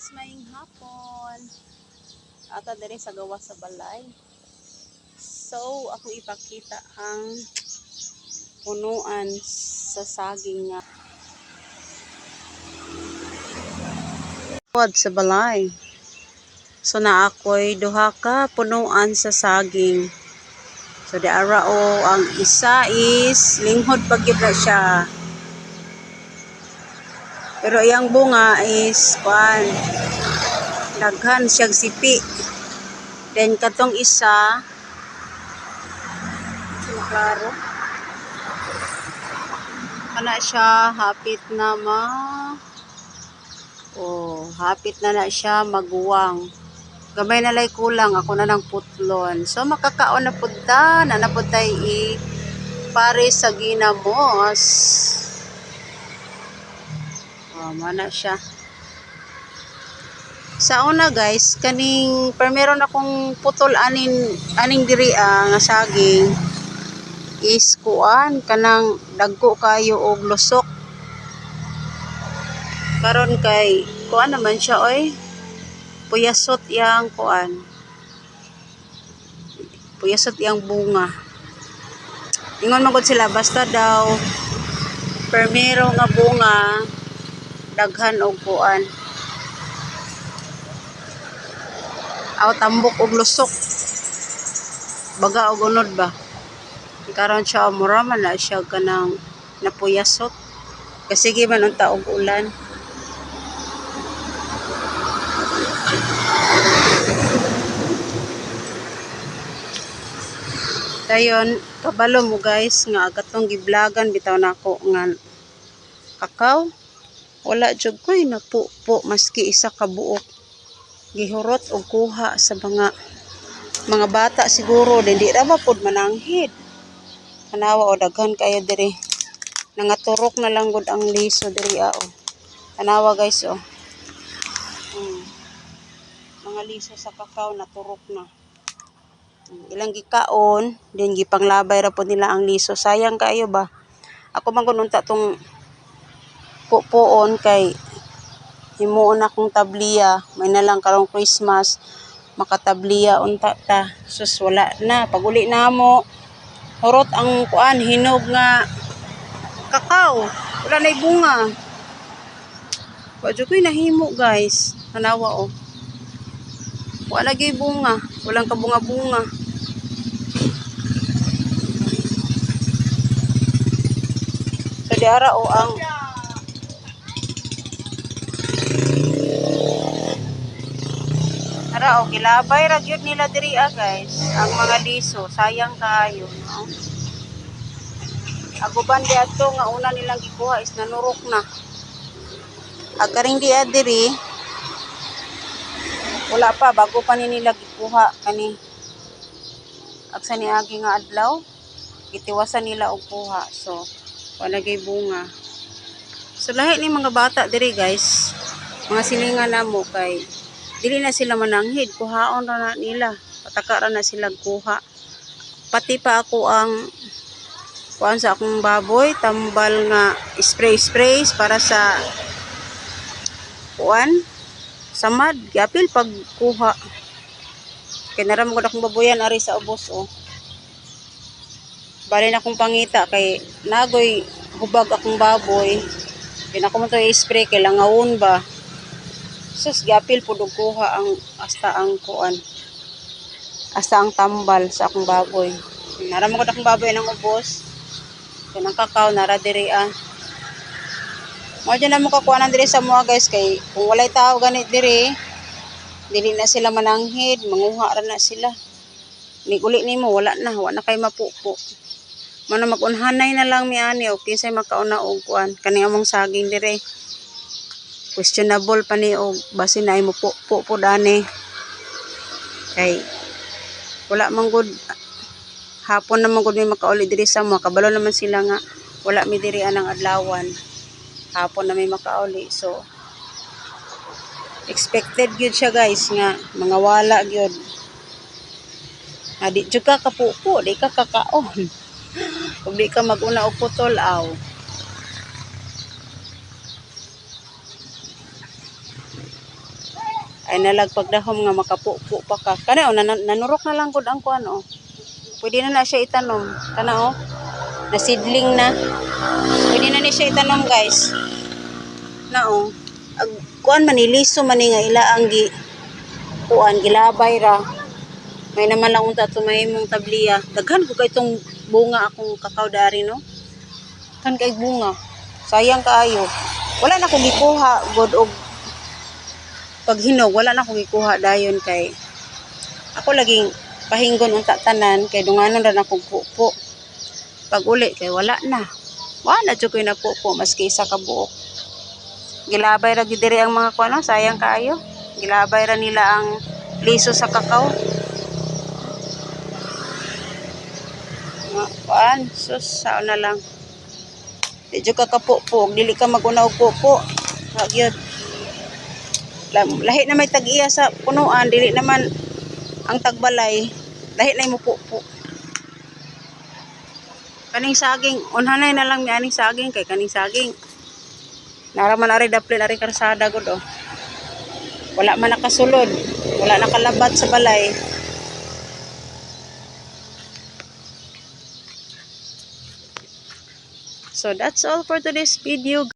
Guys, maayong hapon. Ata diri sa gawas sa balay. So, ako ipakita ang punuan sa saging nga sa balay. So naa ako'y duha ka punuan sa saging. So di ara o, ang isa is linghod pa gyud na siya. Pero iyang bunga is kuan, daghan siyang sipi. Then katong isa klaro. Kana siya hapit na ma Oh, hapit na na siya maguwang. Gamay na lay kulang, ako na lang putlon. So makakaon na pud ta, na na pud tay i pare sa ginamos. Oh, mana siya. Sa una, guys, kaning pero meron akong putol anin aning diri nga saging is kuan, kanang dagko kayo og lusok. Karon kay kuan naman siya oy. Puyasot iyang kuan. Puyasot iyang bunga. Ingon man gud sila, basta daw permero nga bunga, daghan og kuan. Aw, tambok og lusok. Baga og unod ba. Karon siya mura man na siya kanang napuyasot. Kasi sige man unta og ulan. Dayon, kabalo mo, guys, nga katong giblagan bitaw nako nga kakao. Wala jud koy napupo maski isa ka buok. Gihurot og kuha sa mga bata siguro, din di ra ba pod mananghid. Tanawa o, daghan kayo diri. Nangaturok na lang gud ang liso diri o. Tanawa, guys, oh. Mga liso sa kakao naturok na. Ilang gikaon, then gipanglabay ra pod nila ang liso. Sayang kaayo ba? Ako man gud unta tong pupuon kay himuon akong tabliya. May na lang karong Christmas makatabliya unta ta. Sus, wala na. Paguli namo, hurot ang kuan, hinog nga kakao. Wala na'y bunga. Wa jud ko'y nahimo, guys. Tanawa oh. Wala gyud bunga. Walang kabunga-bunga. So di ara o ang ara o, gilabay ra gyud nila diri guys. Ang mga liso, sayang kaayo, no. Aguban di ato nga una nilang gikuha is nanurok na. Ag karing di diri wala pa, bago pa ni nila gikuha kani. Ag sa niagi nga adlaw gitiwasan nila og kuha. So wala gyud bunga. So lahi ni mga bata diri, guys. Mga silingan namo kay dili na sila mananghid, kuhaon ra na nila. Pataka ra na sila kuha. Pati pa ako ang kuan sa akong baboy, tambal nga spray sprays para sa kuan samad, giapil pagkuha. Kay nara man gud akong baboyan ari sa ubos oh. Bali na akong pangita kay nagoy hubag akong baboy. Kay nako man to i-spray kay langawon ba. Sus, giapil pud og kuha ang hasta ang kuan. Hasta ang tambal sa akong baboy. Nara man gud akong baboy ng ubos. Kay nang kakao nara diri ah. Mo dyan na mo kakuhanan diri sa mga, guys, kay kung walay tao ganit diri, dili na sila mananghid, manguha ra na sila. Nig uli nimo wala na, wala na kay mapupo. Mana mag-unhanay na lang mi ani og kinsay makauna og kuan kani among saging dire. Questionable pa ni og basin na mo pupo pud ani. Kay wala man gud, hapon naman gud mi makauli diri sa mga kabalo naman sila nga wala mi diri anang adlawan. Hapon na mi makauli. So expected gyud siya, guys, nga mga wala gyud. Di jud ka kapupo, di ka kakaon. Kung di ka maguna og putol aw. Ay nalag pagdahom nga makapupo pa ka. Kana oh, nanurok na lang gud ang kuan oh. Pwede na na siya itanom. Kana oh. Na seedling na. Pwede na ni siya itanom, guys. Na oh. Ag kuan man ni, liso man ni nga ila ang gi kuan, gilabay ra. May naman lang unta tumay mong tabliya. Daghan ko kay itong bunga akong kakao dari, no. Kan kay bunga. Sayang kaayo. Wala na ko gikuha god og paghinog, wala na ko gikuha dayon kay ako laging pahinggon unta tanan kay dunganon ra na kog pupo. Pag uli kay wala na. Wala na jud koy napupo maski isa ka buok. Gilabay ra gid diri ang mga kuan, no? Sayang kaayo. Gilabay ra nila ang liso sa kakao. Nga kuan, sus, sao na lang. Di jud ka kapupo, dili ka maguna og pupo. Wa gyud. Lahi na may tag-iya sa punuan, dili naman ang tagbalay. Lahi na mo pupo. Kaning saging, unhanay na lang mi aning saging kay kaning saging. Nara man ari daplin ari karsada gud oh. Wala man nakasulod, wala nakalabat sa balay. So that's all for today's video.